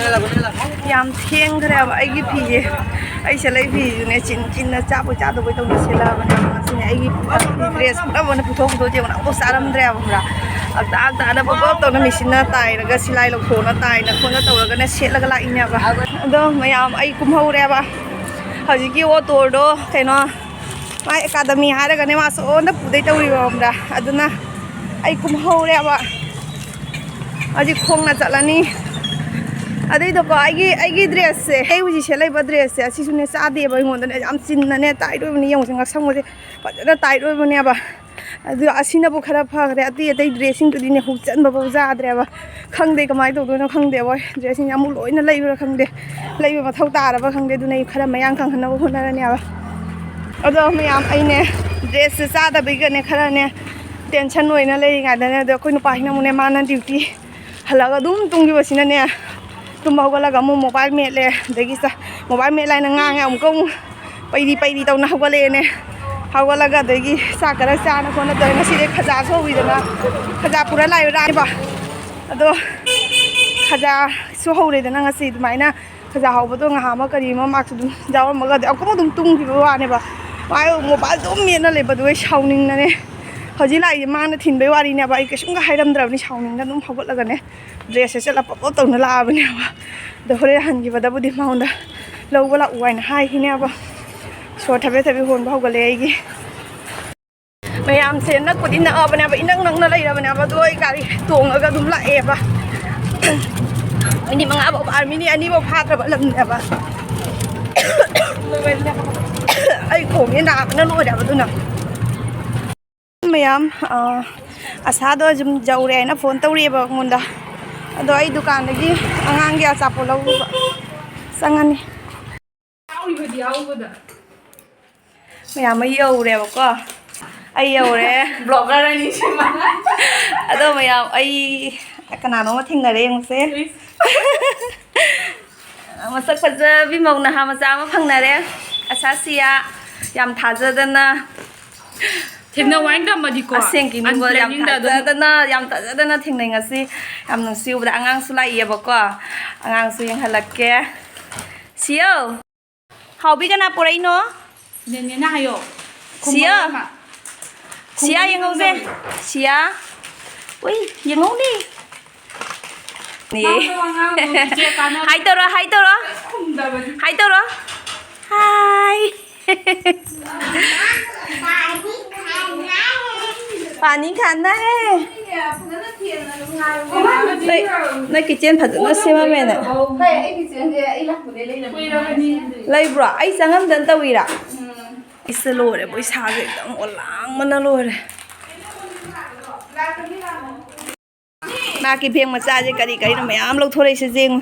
ꯌꯥꯝ ꯊꯦꯡꯈ꯭ꯔꯦꯕ ꯑꯩꯒꯤ ꯐꯤꯁꯦ꯫ ꯑꯩ ꯁꯦꯠꯂꯛꯏ ꯐꯤꯁꯤꯅꯦ ꯆꯤꯟ ꯆꯤꯟꯅ ꯆꯥꯕꯣꯏ ꯆꯥꯗꯕꯣꯏ ꯇꯧꯅ ꯁꯦꯠꯂꯛꯑꯕꯅꯦꯕ ꯉꯁꯤꯅꯦ꯫ ꯑꯩꯒꯤ ꯗ꯭ꯔꯦꯁ ꯄꯨꯝꯅꯃꯛ ꯑꯣꯏꯅ ꯄꯨꯊꯣꯛ ꯄꯨꯊꯣꯛ ꯌꯦꯡꯉꯣ, ꯑꯃꯐꯥꯎ ꯆꯥꯔꯝꯗ꯭ꯔꯦꯕ ꯈꯪꯕ꯭ꯔꯥ? ꯑꯗꯥ ꯇꯥꯅ ꯄꯪꯀꯣꯞ ꯇꯧꯅ ꯃꯦꯆꯤꯟꯅ ꯇꯥꯏꯔꯒ ꯁꯤꯂꯥꯏ ꯂꯧꯊꯣꯛꯅ ꯇꯥꯏꯅ ꯈꯣꯠꯅ ꯇꯧꯔꯒꯅꯦ ꯁꯦꯠꯂꯒ ꯂꯥꯛꯏꯅꯦꯕ꯫ ꯑꯗꯣ ꯃꯌꯥꯝ ꯑꯩ ꯀꯨꯝꯍꯧꯔꯦꯕ꯫ ꯍꯧꯖꯤꯛꯀꯤ ꯑꯣꯇꯣꯗꯣ ꯀꯩꯅꯣ, ꯃꯥꯏ ꯑꯦꯀꯥꯗꯃꯤ ꯍꯥꯏꯔꯒꯅꯦ ꯃꯥ ꯁꯣꯝꯗ ꯄꯨꯗꯩ ꯇꯧꯔꯤꯕ ꯈꯪꯕ꯭ꯔꯥ? ꯑꯗꯨꯅ ꯑꯩ ꯀꯨꯝꯍꯧꯔꯦꯕ꯫ ꯍꯧꯖꯤꯛ ꯈꯣꯡꯅ ꯆꯠꯂꯅꯤ꯫ ꯑꯗꯨꯏꯗꯀꯣ ꯑꯩꯒꯤ, ꯑꯩꯒꯤ ꯗ꯭ꯔꯦꯁꯁꯦ, ꯑꯩ ꯍꯧꯖꯤꯛ ꯁꯦꯠꯂꯛꯏꯕ ꯗ꯭ꯔꯦꯁꯁꯦ ꯑꯁꯤꯁꯨꯅꯦ ꯆꯥꯗꯦꯕ ꯑꯩꯉꯣꯟꯗꯅꯦ꯫ ꯌꯥꯝ ꯆꯤꯟꯅꯅꯦ ꯇꯥꯏꯠ ꯑꯣꯏꯕꯅꯤ꯫ ꯌꯦꯡꯉꯨꯁꯦ, ꯉꯛꯁꯪꯕꯁꯦ ꯐꯖꯅ ꯇꯥꯏꯠ ꯑꯣꯏꯕꯅꯦꯕ꯫ ꯑꯗꯨ ꯑꯁꯤꯅꯕꯨ ꯈꯔ ꯐꯈ꯭ꯔꯦ꯫ ꯑꯇꯩ ꯑꯇꯩ ꯗ꯭ꯔꯦꯁꯁꯤꯡꯗꯨꯗꯤꯅꯦ ꯍꯨꯛꯆꯟꯕꯐꯥꯎ ꯌꯥꯗ꯭ꯔꯦꯕ꯫ ꯈꯪꯗꯦ ꯀꯃꯥꯏꯅ ꯇꯧꯗꯣꯏꯅꯣ ꯈꯪꯗꯦꯕ꯫ ꯗ꯭ꯔꯦꯁꯁꯤꯡꯁꯦ ꯑꯃꯨꯛ ꯂꯣꯏꯅ ꯂꯩꯕ꯭ꯔꯥ ꯈꯪꯗꯦ, ꯂꯩꯕ ꯃꯊꯧ ꯇꯥꯔꯕ ꯈꯪꯗꯦ꯫ ꯑꯗꯨꯅ ꯑꯩ ꯈꯔ ꯃꯌꯥꯡ ꯀꯪꯍꯟꯅꯕ ꯍꯣꯠꯅꯔꯅꯦꯕ꯫ ꯑꯗꯣ ꯃꯌꯥꯝ ꯑꯩꯅꯦ ꯗ꯭ꯔꯦꯁꯁꯦ ꯆꯥꯗꯕꯩꯒꯅꯦ ꯈꯔꯅꯦ ꯇꯦꯟꯁꯟ ꯑꯣꯏꯅ ꯂꯩꯔꯤꯉꯩꯗꯅꯦ꯫ ꯑꯗꯣ ꯑꯩꯈꯣꯏ ꯅꯨꯄꯥꯁꯤꯅ ꯑꯃꯨꯛꯅꯦ ꯃꯥꯅ ꯗ꯭ꯌꯨꯇꯤ ꯍꯜꯂꯛꯑꯒ ꯑꯗꯨꯝ ꯇꯨꯝꯈꯤꯕꯁꯤꯅꯅꯦ, ꯇꯨꯝꯕ ꯍꯧꯒꯠꯂꯒ ꯑꯃꯨꯛ ꯃꯣꯕꯥꯏꯜ ꯃꯦꯠꯂꯦ, ꯑꯗꯒꯤ ꯆꯥ-, ꯃꯣꯕꯥꯏꯜ ꯃꯦꯠꯂꯦ ꯍꯥꯏꯅ ꯉꯥꯡꯉꯦ, ꯑꯃꯨꯛꯀ ꯑꯃꯨꯛ ꯄꯩꯔꯤ ꯄꯩꯔꯤ ꯇꯧꯅ ꯍꯧꯒꯠꯂꯛꯑꯦꯅꯦ꯫ ꯍꯧꯒꯠꯂꯒ ꯑꯗꯒꯤ ꯆꯥꯛ ꯈꯔ ꯆꯥꯅ ꯈꯣꯠꯅ ꯇꯧꯔꯦ꯫ ꯉꯁꯤꯗꯤ ꯈꯖꯥꯁꯨ ꯍꯧꯋꯤꯗꯅ, ꯈꯖꯥ ꯄꯨꯔ ꯂꯥꯛꯏꯕ ꯔꯥꯅꯤꯕ꯫ ꯑꯗꯣ ꯈꯖꯥꯁꯨ ꯍꯧꯔꯦꯗꯅ ꯉꯁꯤ ꯑꯗꯨꯃꯥꯏꯅ꯫ ꯈꯖꯥ ꯍꯧꯕꯗꯣ ꯉꯥꯏꯍꯥꯛ ꯑꯃ ꯀꯔꯤ ꯑꯃ ꯃꯥꯛꯁꯨ ꯑꯗꯨꯝ ꯌꯥꯎꯔꯝꯃꯒ ꯑꯗꯩ ꯑꯃꯨꯛ ꯑꯗꯨꯝ ꯇꯨꯝꯈꯤꯕ ꯋꯥꯅꯦꯕ꯫ ꯃꯥꯏ ꯃꯣꯕꯥꯏꯜ ꯑꯗꯨꯝ ꯃꯦꯠꯅ ꯂꯩꯕꯗꯨꯒ ꯑꯩ ꯁꯥꯎꯅꯤꯡꯅꯅꯦ꯫ ꯍꯧꯖꯤꯛ ꯂꯥꯛꯏꯁꯦ ꯃꯥꯅ ꯊꯤꯟꯕꯩ ꯋꯥꯔꯤꯅꯦꯕ꯫ ꯑꯩ ꯀꯩꯁꯨꯝꯒ ꯍꯥꯏꯔꯝꯗ꯭ꯔꯕꯅꯤ, ꯁꯥꯎꯅꯤꯡꯅ ꯑꯗꯨꯝ ꯍꯧꯒꯠꯂꯒꯅꯦ ꯗ꯭ꯔꯦꯁꯁꯦ ꯁꯦꯠꯂ ꯄꯞ ꯄꯞ ꯇꯧꯅ ꯂꯥꯛꯑꯕꯅꯦꯕ꯫ ꯑꯗꯣ ꯍꯣꯔꯦꯟ ꯍꯟꯈꯤꯕꯗꯕꯨꯗꯤ ꯃꯉꯣꯟꯗ ꯂꯧꯕ ꯂꯥꯛꯎ ꯍꯥꯏꯅ ꯍꯥꯏꯈꯤꯅꯦꯕ꯫ ꯁꯣꯔ ꯊꯕꯦ ꯊꯕꯦ ꯍꯣꯟꯕ ꯍꯧꯒꯠꯂꯛꯑꯦ ꯑꯩꯒꯤ꯫ ꯃꯌꯥꯝꯁꯦ ꯅꯛꯄꯨꯗꯤ ꯅꯛꯑꯕꯅꯦꯕ, ꯏꯅꯛ ꯅꯛꯅ ꯂꯩꯔꯕꯅꯦꯕ꯫ ꯑꯗꯣ ꯑꯩ ꯒꯥꯔꯤ ꯇꯣꯡꯉꯒ ꯑꯗꯨꯝ ꯂꯥꯛꯑꯦꯕ꯫ ꯃꯤꯅꯤꯠ ꯃꯉꯥ ꯐꯥꯎ ꯐꯥ-, ꯃꯤꯅꯤꯠ ꯑꯅꯤ ꯐꯥꯎ ꯐꯥꯗ꯭ꯔꯕ ꯂꯝꯅꯦꯕ꯫ ꯑꯩ ꯈꯣꯡꯁꯦ ꯅꯥꯕꯅ ꯂꯣꯏꯔꯦꯕ꯫ ꯑꯗꯨꯅ ꯃꯌꯥꯝ, ꯑ, ꯑꯁꯥꯗꯣ ꯁꯨꯝ ꯌꯧꯔꯦ ꯍꯥꯏꯅ ꯐꯣꯟ ꯇꯧꯔꯛꯑꯦꯕ ꯑꯩꯉꯣꯟꯗ꯫ ꯑꯗꯣ ꯑꯩ ꯗꯨꯀꯥꯟꯗꯒꯤ ꯑꯉꯥꯡꯒꯤ ꯑꯆꯥꯄꯣꯠ ꯂꯧꯔꯨꯕ ꯆꯪꯉꯅꯤ꯫ ꯌꯥꯎꯔꯤꯕꯗꯤ ꯌꯥꯎꯕꯗ꯫ ꯃꯌꯥꯝ ꯑꯩ ꯌꯧꯔꯦꯕꯀꯣ꯫ ꯑꯩ ꯌꯧꯔꯦ꯫ ꯕ꯭ꯂꯣꯒꯔ ꯑꯅꯤꯁꯤꯃ꯫ ꯑꯗꯣ ꯃꯌꯥꯝ ꯑꯩ ꯀꯅꯥꯅꯣꯃ ꯊꯦꯡꯅꯔꯦ ꯌꯦꯡꯉꯨꯁꯦ꯫ ꯃꯁꯛ ꯐꯖꯕꯤ ꯃꯧ ꯅꯍꯥ ꯃꯆꯥ ꯑꯃ ꯐꯪꯅꯔꯦ꯫ ꯑꯁꯥ ꯁꯤꯌꯥ꯫ ꯌꯥꯝ ꯊꯥꯖꯗꯅ꯫ ꯊꯦꯡꯅꯧ ꯍꯥꯏꯅ ꯇꯝꯃꯗꯤꯀꯣ, ꯑꯁꯦꯡꯀꯤꯅꯤ, ꯌꯥꯝ unplanningꯗ ꯑꯗꯨꯝ ꯊꯥꯖꯗꯅ, ꯌꯥꯝ ꯊꯥꯖꯗꯅ ꯊꯦꯡꯅꯩ ꯉꯁꯤ꯫ ꯌꯥꯝ ꯅꯨꯡꯁꯤ ꯎꯕꯗ꯫ ꯑꯉꯥꯡꯁꯨ ꯂꯥꯛꯏꯌꯦꯕꯀꯣ, ꯑꯉꯥꯡꯁꯨ ꯌꯦꯡꯍꯜꯂꯛꯀꯦ꯫ ꯁꯤꯌꯧ! ꯍꯥꯎꯕꯤ ꯀꯅꯥ ꯄꯨꯔꯛꯏꯅꯣ? ꯅꯦꯅꯦꯅ ꯍꯥꯏꯌꯣ꯫ ꯁꯤꯌꯥ! ꯈꯨꯝꯃꯛꯑꯣ ꯏꯃꯥ꯫ ꯁꯤꯌꯥ, ꯈꯨꯝꯃꯛꯑꯣ ꯌꯦꯡꯍꯧꯁꯦ꯫ ꯏꯃꯥ꯫ ꯁꯤꯌꯥ! ꯎꯏ, ꯌꯦꯡꯍꯧꯅꯦ꯫ ꯅꯦ꯫ ꯉꯥꯡꯉꯣ, ꯉꯥꯡꯉꯣ, ꯏꯆꯦ ꯀꯥꯟꯅ ꯍꯥꯏ ꯇꯧꯔꯣ, ꯍꯥꯏ ꯇꯧꯔꯣ꯫ ꯈꯨꯝꯗꯕꯅꯤ꯫ ꯍꯥꯏ ꯇꯧꯔꯣ꯫ ꯍꯥꯏ꯫ पानी खाना है। ꯅꯣꯏ, ꯅꯣꯏ kitchen ꯐꯖꯅ ꯁꯦꯝꯃꯝꯃꯦꯅꯦ꯫ ꯂꯩꯕ꯭ꯔꯣ? ꯑꯩ ꯆꯪꯉꯝꯗꯅ ꯇꯧꯔꯤꯔꯥ? ꯑꯩꯁꯦ ꯂꯣꯏꯔꯦ, ꯏꯁꯥꯁꯦ ꯑꯦꯛꯗꯝ ꯑꯣꯂꯥꯡꯕꯅ ꯂꯣꯏꯔꯦ꯫ ꯃꯥꯒꯤ bag ꯃꯆꯥꯁꯦ ꯀꯔꯤ ꯀꯔꯤꯅꯣ ꯃꯌꯥꯝ ꯂꯧꯊꯣꯔꯛꯏꯁꯦ ꯌꯦꯡꯉꯨ꯫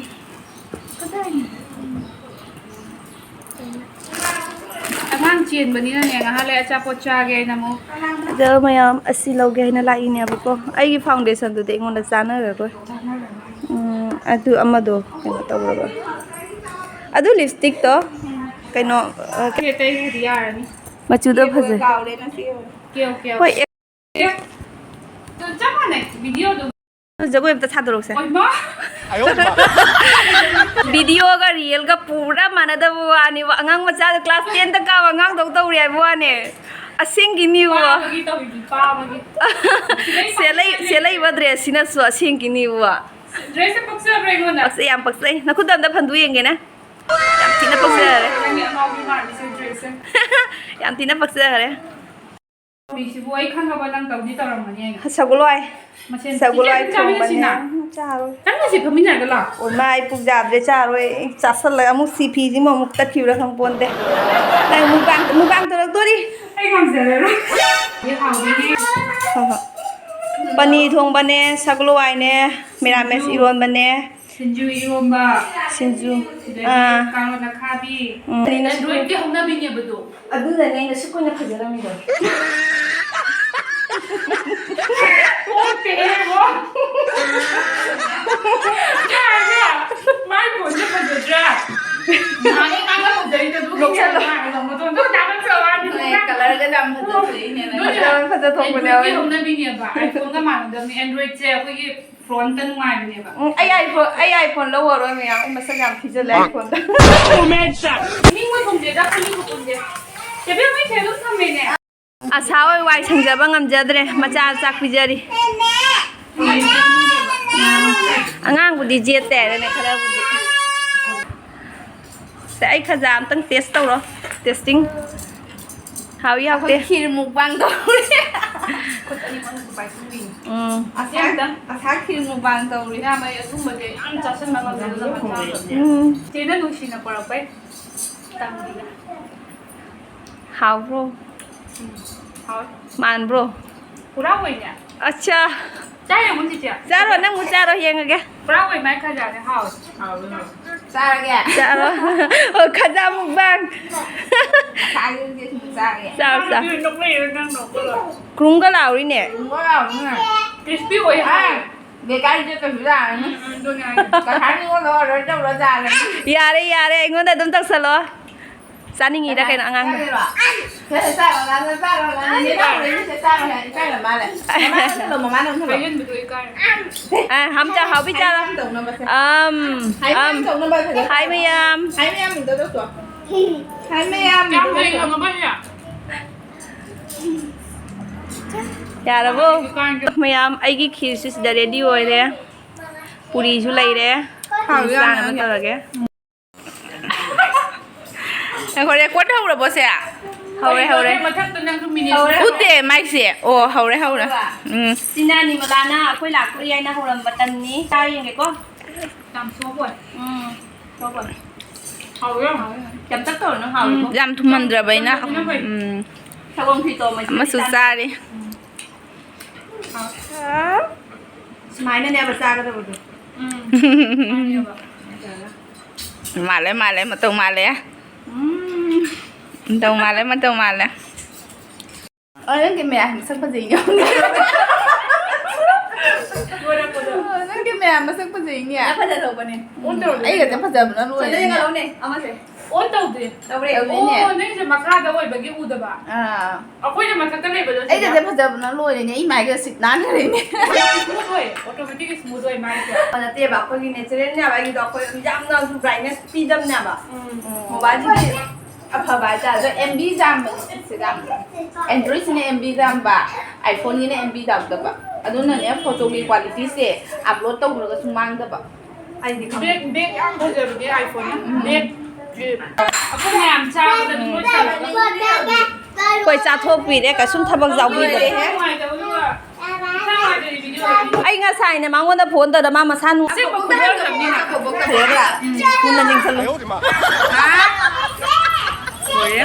ꯑꯉꯥꯡ ꯆꯦꯟꯕꯅꯤꯅꯅꯦ, ꯉꯥꯏꯍꯥꯛ ꯂꯩ ꯑꯆꯥꯄꯣꯠ ꯆꯥꯒꯦ ꯍꯥꯏꯅ ꯑꯃꯨꯛ꯫ ꯑꯗꯣ ꯃꯌꯥꯝ ꯑꯁꯤ ꯂꯧꯒꯦ ꯍꯥꯏꯅ ꯂꯥꯛꯏꯅꯦꯕꯀꯣ꯫ ꯑꯩꯒꯤ foundationꯗꯨꯗꯤ ꯑꯩꯉꯣꯟꯗ ꯆꯥꯟꯅꯔꯔꯣꯏ꯫ ꯎꯝ, ꯑꯗꯨ ꯑꯃꯗꯣ ꯀꯩꯅꯣ ꯇꯧꯔꯒ꯫ ꯑꯗꯨ lipstickꯇꯣ ꯀꯩꯅꯣ, ꯑ, ꯑꯇꯩ ꯍꯥꯏꯗꯤ ꯌꯥꯔꯅꯤ꯫ ꯃꯆꯨꯗꯣ ꯐꯖꯩ꯫ ꯀꯥꯎꯔꯦ ꯉꯁꯤ꯫ ꯀꯦꯌꯣ, ꯀꯦꯌꯣ꯫ ꯍꯣꯏ, ꯑꯦ-, ꯑꯗꯨ ꯆꯞ ꯃꯥꯟꯅꯩ, videoꯗꯨ꯫ ꯖꯒꯣꯏ ꯑꯝꯇ ꯁꯥꯗꯣꯔꯛꯁꯦ꯫ ꯑꯣꯏꯃꯥ! Videoꯒ realꯒ ꯄꯨꯔꯥ ꯃꯥꯟꯅꯗꯕ ꯋꯥꯅꯤꯕ꯫ ꯑꯉꯥꯡ ꯃꯆꯥꯗꯣ class tenꯗ ꯀꯥꯕ ꯑꯉꯥꯡꯗꯧ ꯇꯧꯔꯤ ꯍꯥꯏꯕ ꯋꯥꯅꯦ꯫ ꯑꯁꯦꯡꯒꯤꯅꯤꯕꯣ꯫ ꯄꯥꯕꯒꯤ ꯇꯧꯔꯤꯅꯤ, ꯄꯥꯕꯒꯤ꯫ ꯁꯦꯠꯂꯛꯏ-, ꯁꯦꯠꯂꯛꯏꯕ dressꯁꯤꯅꯁꯨ ꯑꯁꯦꯡꯒꯤꯅꯤꯕꯣ꯫ Dressꯁꯦ ꯄꯛꯆꯕ꯭ꯔꯥ ꯑꯩꯉꯣꯟꯗ? ꯄꯛꯆꯩ, ꯌꯥꯝ ꯄꯛꯆꯩ꯫ ꯅꯈꯨꯠꯇꯣ ꯑꯝꯇ ꯐꯟꯗꯣ ꯌꯦꯡꯒꯦꯅꯦ꯫ ꯌꯥꯝ ꯊꯤꯅ ꯄꯛꯆꯔꯦ꯫ ꯅꯪꯒꯤ ꯑꯉꯥꯎꯕꯤ ꯃꯥꯜꯂꯤꯁꯦ dressꯁꯦ꯫ ꯌꯥꯝ ꯊꯤꯅ ꯄꯛꯆꯈ꯭ꯔꯦ꯫ ꯇꯧꯔꯤꯁꯤꯕꯨ ꯑꯩ ꯈꯪꯉꯕ ꯅꯪ ꯇꯧꯗꯤ ꯇꯧꯔꯝꯒꯅꯤ ꯍꯥꯏꯅ꯫ ꯁꯒꯣꯜꯋꯥꯏ꯫ ꯃꯁꯦꯟ ꯁꯒꯣꯜꯋꯥꯏ ꯏꯆꯦ, ꯆꯥꯃꯤꯟꯅꯁꯤ ꯊꯣꯡꯕꯅꯦ꯫ ꯅ꯫ ꯆꯥꯔꯣꯏ꯫ ꯆꯥꯃꯤꯟꯅꯁꯤ, ꯐꯝꯃꯤꯟꯅꯔꯒ ꯂꯥꯛꯑꯣ꯫ ꯑꯣ, ꯏꯃꯥ, ꯑꯩ ꯄꯨꯛ ꯌꯥꯗ꯭ꯔꯦ, ꯆꯥꯔꯣꯏ꯫ ꯑꯩ ꯆꯥꯁꯜꯂꯒ ꯑꯃꯨꯛ ꯁꯤ ꯐꯤꯁꯤꯃ ꯑꯃꯨꯛ ꯇꯠꯈꯤꯕ꯭ꯔꯥ ꯈꯪꯄꯣꯟꯇꯦ꯫ ꯅꯪ ꯃꯨꯛꯕꯥꯡ, ꯃꯨꯛꯕꯥꯡ ꯇꯧꯔꯛꯇꯣꯔꯤ꯫ ꯑꯩ ꯉꯝꯖꯔꯔꯣꯏ꯫ ꯍꯣꯏ, ꯍꯣꯏ꯫ ꯄꯅꯤ ꯊꯣꯡꯕꯅꯦ, ꯁꯒꯣꯜ ꯍꯋꯥꯏꯅꯦ, ꯃꯤꯔꯥꯃꯦꯁ ꯏꯔꯣꯟꯕꯅꯦ꯫ ꯁꯤꯡꯖꯨ ꯏꯔꯣꯝꯕ꯫ ꯁꯤꯡꯖꯨ꯫ ꯑꯗꯒꯤ ꯑꯥ꯫ ꯀꯥꯔꯣꯠ ꯑꯈꯥꯕꯤ꯫ ꯎꯝ꯫ ꯑꯦꯟꯗ꯭ꯔꯣꯏꯗꯀꯤ ꯍꯧꯅꯕꯤꯅꯦꯕꯗꯣ꯫ ꯑꯗꯨꯅꯅꯦ ꯑꯩꯅ ꯁꯨꯛ ꯀꯨꯏꯅ ꯐꯖꯔꯝꯃꯤꯗꯣ꯫ ꯑꯣꯛꯇꯦꯍꯦ ꯏꯕꯣ꯫ ꯌꯥꯔꯕ? ꯃꯥꯏ ꯐꯣꯟꯁꯦ ꯐꯖꯗ꯭ꯔꯥ? ꯅꯍꯥꯟꯒꯩ ꯉꯥꯡꯅ ꯐꯖꯔꯤꯗꯣ ꯑꯗꯨꯒꯤꯅꯦ ꯅꯣꯛꯁꯜꯂꯣ꯫ ꯃꯥꯏ ꯃꯇꯣꯟꯗꯣ ꯌꯥꯝ ꯐꯖꯕ ꯋꯥꯅꯤ꯫ ꯍꯣꯏ, ꯀꯂꯔꯒꯗꯤ ꯌꯥꯝ ꯐꯖꯊꯣꯛꯏꯅꯦ ꯅꯪ꯫ ꯅꯣꯏꯅ ꯌꯥꯝ ꯐꯖꯊꯣꯛꯄꯅꯦ ꯑꯦꯟꯗ꯭ꯔꯣꯏꯗꯀꯤ ꯍꯧꯅꯕꯤꯅꯦꯕ꯫ ꯑꯥꯏꯐꯣꯟꯒ ꯃꯥꯟꯅꯗꯕꯅꯤ꯫ ꯑꯦꯟꯗ꯭ꯔꯣꯏꯗꯁꯦ ꯑꯩꯈꯣꯏꯒꯤ ꯐ꯭ꯔꯣꯟꯠꯇ ꯅꯨꯡꯉꯥꯏꯕꯅꯦꯕ꯫ ꯎꯝ, ꯑꯩ iPhone, ꯑꯩ iPhone ꯂꯧꯔꯔꯣꯏ ꯃꯌꯥꯝ꯫ ꯑꯩ ꯃꯁꯛ ꯌꯥꯝ ꯊꯤꯖꯤꯜꯂꯦ iPhone ꯗ꯫ ꯏꯅꯤꯡꯕ ꯊꯨꯡꯗꯦꯗ, ꯈꯨꯅꯤꯡꯕ ꯄꯨꯟꯗꯦ꯫ ꯆꯦꯕꯦꯝ, ꯃꯩꯁꯦ ꯑꯗꯨꯝ ꯊꯝꯃꯦꯅꯦ꯫ ꯑꯁꯥ ꯍꯣꯏ ꯋꯥꯏ ꯁꯪꯖꯕ ꯉꯝꯖꯗ꯭ꯔꯦ, ꯃꯆꯥ ꯆꯥꯛ ꯄꯤꯖꯔꯤ꯫ ꯑꯉꯥꯡꯕꯨꯗꯤ ꯖꯦꯠꯇꯦ ꯍꯥꯏꯔꯅꯦ ꯈꯔꯕꯨꯗꯤ꯫ ꯁꯦ, ꯑꯩ ꯈꯖꯥ ꯑꯝꯇꯪ ꯇꯦꯁ ꯇꯧꯔꯣ꯫ ꯇꯦꯁꯇꯤꯡ꯫ ꯍꯥꯎꯏ ꯍꯥꯎꯇꯦ꯫ ꯑꯩꯈꯣꯏ ꯈꯤꯔ ꯃꯨꯛꯕꯥꯡ ꯇꯧꯔꯤ꯫ ꯎꯝ꯫ ꯑꯁꯥ, ꯑꯁꯥ ꯈꯤꯔ ꯃꯨꯛꯕꯥꯡ ꯇꯧꯔꯤ꯫ ꯏꯌꯥꯝꯕ, ꯑꯩ ꯑꯊꯨꯝꯕꯁꯦ ꯌꯥꯝ ꯆꯥꯁꯤꯟꯕ ꯉꯝꯗꯦ, ꯑꯗꯨꯅ ꯃꯆꯥꯗꯣ꯫ ꯎꯝ꯫ ꯆꯦꯅ ꯅꯨꯡꯁꯤꯅ ꯄꯨꯔꯛꯄꯩ ꯇꯝꯕꯤꯕ꯫ ꯍꯥꯎꯕ꯭ꯔꯣ? ꯎꯝ, ꯍꯥꯎꯋꯦ꯫ ꯃꯥꯟꯕ꯭ꯔꯣ? ꯄꯨꯔꯥ ꯑꯣꯏꯅꯦ꯫ ꯑꯠꯆꯥ꯫ ꯆꯥ ꯌꯦꯡꯉꯨ, ꯆꯤꯆꯦ꯫ ꯆꯥꯔꯣ, ꯅꯪꯕꯨ ꯆꯥꯔꯣ, ꯌꯦꯡꯉꯒꯦ꯫ ꯄꯨꯔꯥ ꯑꯣꯏ ꯃꯥꯏ ꯈꯖꯥꯁꯦ ꯍꯥꯎꯋꯦ꯫ ꯍꯥꯎꯋꯦ, ꯍꯥꯎꯋꯦ꯫ ꯆꯥꯔꯒꯦ꯫ ꯆꯥꯔꯣ꯫ ꯑꯣ, ꯈꯖꯥ ꯃꯨꯛꯕꯥꯡ꯫ ꯆꯥꯒꯦ, ꯆꯥꯒꯦ꯫ ꯆꯥꯔꯣ, ꯆꯥꯔꯣ꯫ ꯅꯪ ꯅꯣꯛꯂꯛꯏꯔꯣ, ꯅꯪ ꯅꯣꯛꯄꯗꯣ? ꯀ꯭ꯔꯨꯡꯒ ꯂꯥꯎꯔꯤꯅꯦ꯫ ꯀ꯭ꯔꯨꯡꯒ ꯂꯥꯎꯔꯤꯅꯦ꯫ ꯀ꯭ꯔꯤꯁꯄꯤ ꯑꯣꯏ ꯍꯥꯏ꯫ ꯑꯥ, ꯕꯦꯀꯥꯔꯤꯗ ꯀꯩꯁꯨ ꯌꯥꯔꯅꯤ꯫ ꯎꯝ, ꯑꯗꯨꯅꯦ ꯍꯥꯏꯁꯦ꯫ ꯉꯁꯥꯏ ꯃꯤꯉꯣꯟꯗ order ꯇꯧꯔ ꯆꯥꯔꯅꯤ꯫ ꯌꯥꯔꯦ, ꯌꯥꯔꯦ, ꯑꯩꯉꯣꯟꯗ ꯑꯗꯨꯝ ꯇꯧꯁꯜꯂꯣ꯫ ꯆꯥꯅꯤꯡꯉꯤꯔ ꯀꯩꯅꯣ ꯑꯉꯥꯡꯗꯣ? ꯆꯥꯔꯣ, ꯂꯥꯛꯑꯣ, ꯆꯥꯔꯣ, ꯂꯥꯛꯑꯣ꯫ ꯅꯦꯅꯦ ꯂꯥꯛꯑꯣ, ꯅꯦꯅꯦ ꯆꯥꯔꯣ ꯍꯥꯏ, ꯏꯀꯥꯏꯔ ꯃꯥꯜꯂꯦ꯫ ꯃꯃꯥ ꯅꯪ ꯊꯝꯃꯣ, ꯃꯃꯥ ꯅꯪ ꯊꯝꯃꯣ꯫ ꯀꯩꯒꯤꯅꯣ ꯏꯀꯥꯏ? ꯑ, ꯍꯝꯆꯥ, ꯍꯥꯎꯕꯤ ꯆꯥꯔꯣ꯫ ꯍꯩ ꯃꯌꯥꯝ ꯇꯧꯅꯕꯁꯦ꯫ ꯑꯝ, ꯍꯩ ꯃꯌꯥꯝ ꯑꯝ꯫ ꯇꯧꯅꯕ ꯐꯖꯅ꯫ ꯍꯥꯏ ꯃꯌꯥꯝ꯫ ꯍꯩ ꯃꯌꯥꯝ ꯑꯝꯇ ꯇꯧꯊꯣꯛꯑꯣ꯫ ꯍꯩ ꯃꯌꯥꯝ ꯀꯌꯥꯝ ꯑꯝꯇ ꯍꯩꯔꯤꯅꯣ ꯇꯧꯊꯣꯛꯑꯣ꯫ ꯃꯃꯥ? ꯌꯥꯔꯕꯣ? ꯏꯀꯥꯏ꯫ ꯃꯌꯥꯝ, ꯑꯩꯒꯤ ꯈꯤꯔꯁꯤ ꯁꯤꯗ ready ꯑꯣꯏꯔꯦ꯫ ꯄꯨꯔꯤꯁꯨ ꯂꯩꯔꯦ꯫ ꯍꯥꯎ, ꯄꯨꯔꯤ ꯌꯥꯝ ꯆꯥꯅꯕ ꯌꯥꯝ꯫ ꯇꯧꯔꯒꯦ꯫ ꯉꯥꯏꯈꯣ, record ꯍꯧꯔꯕꯣ ꯁꯦ? ꯍꯧꯔꯦ, ꯍꯧꯔꯦ꯫ ꯃꯊꯛꯇ ꯅꯪꯁꯨ ꯃꯤꯅꯤꯠ ꯍꯧꯔꯦ, ꯍꯧꯔꯦ꯫ ꯎꯠꯇꯦ ꯃꯥꯏꯛꯁꯦ꯫ ꯑꯣ, ꯍꯧꯔꯦ, ꯍꯧꯔꯦ꯫ ꯍꯧꯔꯕ? ꯎꯝ꯫ ꯁꯤꯅ ꯅꯤꯃꯂꯥꯅ ꯑꯩꯈꯣꯏ ꯂꯥꯛꯇꯣꯔꯤ ꯍꯥꯏꯅ ꯍꯧꯔꯝꯕ ꯇꯟꯅꯤ꯫ ꯆꯥ ꯌꯦꯡꯒꯦꯀꯣ꯫ ꯌꯥꯝ soft ꯑꯣꯏ꯫ ꯎꯝ, soft ꯑꯣꯏ꯫ ꯍꯥꯎꯋꯦ ꯌꯥꯝ꯫ ꯌꯥꯝ ꯇꯛ ꯇꯧꯔꯅꯨ, ꯍꯥꯎꯋꯦꯀꯣ꯫ ꯎꯝ, ꯌꯥꯝ ꯊꯨꯝꯍꯟꯗ꯭ꯔꯕ ꯑꯩꯅ꯫ ꯌꯥꯝ ꯊꯨꯝꯍꯟꯗꯕꯅ ꯐꯩ꯫ ꯎꯝ꯫ ꯁꯪꯒꯣꯝ ꯈꯤꯇꯣ ꯃꯍꯤ ꯃꯆꯨ ꯈꯤꯇꯪ꯫ ꯆꯥꯔꯦ꯫ ꯎꯝ꯫ ꯍꯥꯎꯋꯦ꯫ ꯁꯨꯃꯥꯏꯅꯅꯦꯕ ꯆꯥꯒꯗꯕꯗꯣ꯫ ꯃꯥꯜꯂꯦ, ꯃꯥꯜꯂꯦ, ꯃꯇꯧ ꯃꯥꯜꯂꯦ꯫ ꯎꯝ꯫ ꯃꯇꯧ ꯃꯥꯜꯂꯦ, ꯃꯇꯧ ꯃꯥꯜꯂꯦ꯫ ꯑ, ꯅꯪꯒꯤ ꯃꯌꯥꯝ ꯃꯁꯛ ꯐꯖꯩꯅꯦ꯫ ꯂꯣꯏꯔꯛꯄꯗꯣ꯫ ꯑ, ꯅꯪꯒꯤ ꯃꯌꯥꯝ ꯃꯁꯛ ꯐꯖꯩꯅꯦ꯫ ꯌꯥꯝ ꯐꯖꯊꯣꯛꯄꯅꯦ꯫ ꯑꯣꯟ ꯇꯧꯔꯗꯤ ꯑꯩꯒꯁꯦ ꯐꯖꯕꯅ ꯂꯣꯏꯔꯦꯅꯦ꯫ ꯐꯖꯩ, ꯉꯥꯎꯅꯦ, ꯑꯃꯁꯦ꯫ ꯑꯣꯟ ꯇꯧꯗꯦ꯫ ꯇꯧꯔꯦ, ꯇꯧꯔꯦꯅꯦ꯫ ꯑꯣ, ꯅꯪꯁꯦ ꯃꯈꯥꯗ ꯑꯣꯏꯕꯒꯤ ꯎꯗꯕ꯫ ꯑꯥ꯫ ꯑꯩꯈꯣꯏꯅ ꯃꯊꯛꯇ ꯂꯩꯕꯗꯣ ꯁꯤꯗ꯫ ꯑꯩꯒꯁꯦ ꯐꯖꯕꯅ ꯂꯣꯏꯔꯦꯅꯦ, ꯑꯩ ꯃꯥꯏꯒ ꯁꯤꯠ ꯅꯥꯟꯈ꯭ꯔꯦꯅꯦ꯫ Smooth ꯑꯣꯏ, automatic smooth ꯑꯣꯏ ꯃꯥꯏꯁꯦ꯫ ꯅꯠꯇꯦꯕ, ꯑꯩꯈꯣꯏꯒꯤ natural ꯅꯦꯕ, ꯑꯩꯒꯤꯗꯣ ꯑꯩꯈꯣꯏ ꯌꯥꯝꯅꯁꯨ brightness ꯄꯤꯗꯕꯅꯦꯕ꯫ ꯎꯝ꯫ Mobileꯗꯤ ꯑꯐꯕ ꯍꯥꯏꯇꯥꯔꯦ꯫ ꯑꯗꯣ M B ꯌꯥꯝꯕꯅꯦ ꯁꯤꯗ꯫ Androidꯁꯤꯅ M B ꯌꯥꯝꯕ, iPhoneꯒꯤꯅ M B ꯌꯥꯝꯗꯕ꯫ ꯑꯗꯨꯅꯅꯦ photoꯒꯤ qualityꯁꯦ upload ꯇꯧꯈ꯭ꯔꯒꯁꯨ ꯃꯥꯡꯗꯕ꯫ ꯑꯩꯗꯤ ꯈꯪꯗꯦ꯫ Back, back ꯌꯥꯝ ꯐꯖꯕꯅꯦ iPhoneꯅ꯫ ꯎꯝ꯫ Back, ꯑꯩꯈꯣꯏ ꯃꯌꯥꯝ ꯆꯥꯕꯗ ꯑꯗꯨꯝ ꯂꯣꯏ ꯆꯜꯂꯒ꯫ ꯑꯩꯈꯣꯏ ꯆꯥꯊꯣꯛꯄꯤꯔꯦ, ꯀꯩꯁꯨꯝ ꯊꯕꯛ ꯌꯥꯎꯕꯤꯗ꯭ꯔꯦ꯫ ꯅꯨꯡꯉꯥꯏꯇꯕꯗꯨꯒ꯫ ꯑꯩ ꯉꯁꯥꯏꯅꯦ ꯃꯉꯣꯟꯗ phone ꯇꯧꯔ ꯃꯥ ꯃꯁꯥ ꯅꯨꯡ-, ꯑꯁꯦꯡꯕ ꯈꯨꯗꯣꯜ ꯑꯣꯏꯔꯝꯅꯤꯅ꯫ ꯐꯖꯕ꯭ꯔꯥ? ꯎꯝ, ꯃꯨꯟꯅ ꯌꯦꯡꯁꯜꯂꯨ꯫ ꯍꯥ? ꯂꯣꯏꯔꯦ꯫